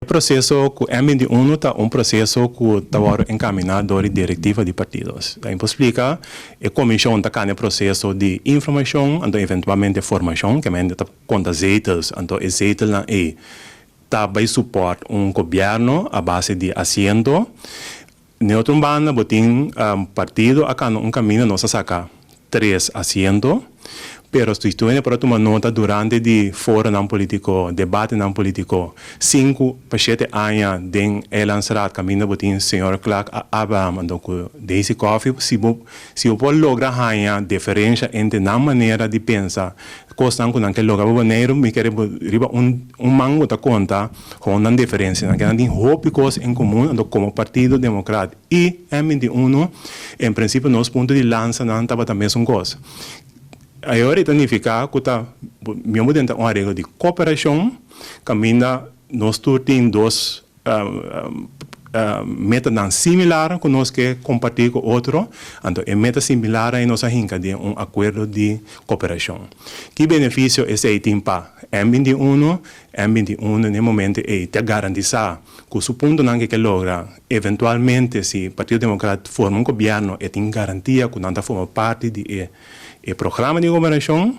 Proseso ku M21 ta un proseso ku ta wòrdu enkaminá dor di direktiva di partido. Ta splika, e komishon ta kana e proseso di informashon, anto eventualmente formashon, ke men ta konta zetels, anto e zetelnan ei ta bai support un gobièrnu a base di asiento. Na otro banda, bo tin partido a kana un kaminda, nos a saka tres asiento, pero si tur por tuma nota durante di foronan polítiko, debatenan polítiko, 5 pa 7 aña den Eilandsraad, kaminda bo tin señor Clark Abraham anto ku Daisy Coffie, si bo por logra haña diferensia entre nan manera di pensa, kosnan ku nan ke logra pa Boneiru, mi ke riba un man bo ta konta ku nan diferensia, nan ke nan tin hopi kos en komun. Anto komo Partido Demokrat i M21, en prinsipio nos punto di lansa nan tabata mesun kos. Awor ta nifiká ku ta mi ta un areglo di kooperashon, kaminda nos tur tin dos metanan similar ku nos ke kompartí ku otro, anto e meta similar ei nos a hinka den un akuerdo di kooperashon. Ki benefisio esei tin pa M21? M21 na e momento ei ta garantisá ku su puntonan ku ke logra, eventualmente si Partido Demokrat forma un gobièrnu, e tin garantia ku nan ta forma parti di e programa di gobernashon.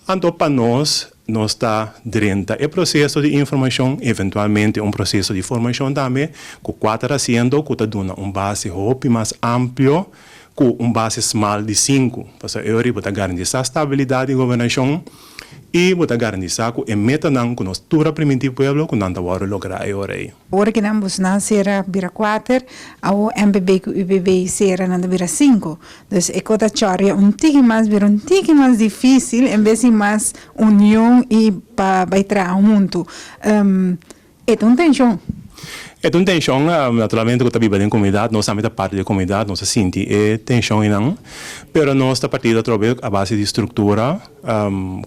Anto pa nos, nos ta drenta e proseso di informashon, eventualmente un proseso di formashon tambe, ku kuater asiento, ku ta duna un base hopi mas amplio ku un base smal di sinku. Pasobra e ora ta garantisá stabilidat di gobernashon i bo ta garantisá ku e metanan ku nos tur a primintí pueblo ku nan ta wòrdu lográ e ora ei. Ora ku nan bosnan sera bira kuater, awo MPB ku UPB sera nan bira sinku. Dus e kos ta chòria un tiki mas, bira un tiki mas difísil, en bes di mas union i pa bai traha huntu. E un tenshon. E un tenshon, naturalmente, ku ta biba den komunidat, nos tambe ta parti di komunidat, nos ta sinti e tenshon einan, pero nos ta partido atrobe a base di struktura,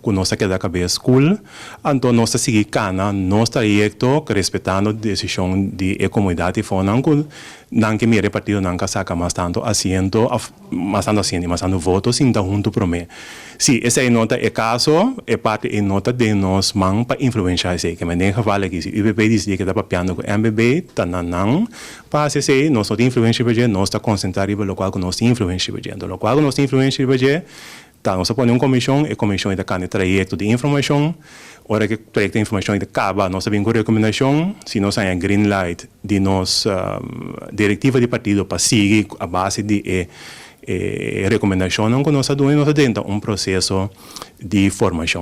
ku nos ta keda kabes kul, anto nos ta sigui kana nos trayekto respetando desishon di e komunidat i fonan ku nan ke mira e partidonan ku a saka mas tantu asiento, mas tantu asiento i mas tantu voto sinta huntu promé. Si esei no ta e kaso, e parti ei no ta den nos man pa influensiá esei. Ke men den geval aki, si UPP disidí ke ta papiando ku MPB, ta na nan pa hasi esei, nos no tin influensia riba dje, nos ta konsentrá riba lokual ku nos tin influensia riba dje. Anto lokual ku nos tin influensia riba dje, ta nos a pone un komishon, e komishon ta kana e trayekto di informashon, ora ku e trayekto di informashon ta kaba, nos ta bin ku rekomendashon, si nos haña green light di nos direktiva di partido pa sigui a base di e rekomendashonnan ku nos a duna, nos ta drenta un proseso di formashon.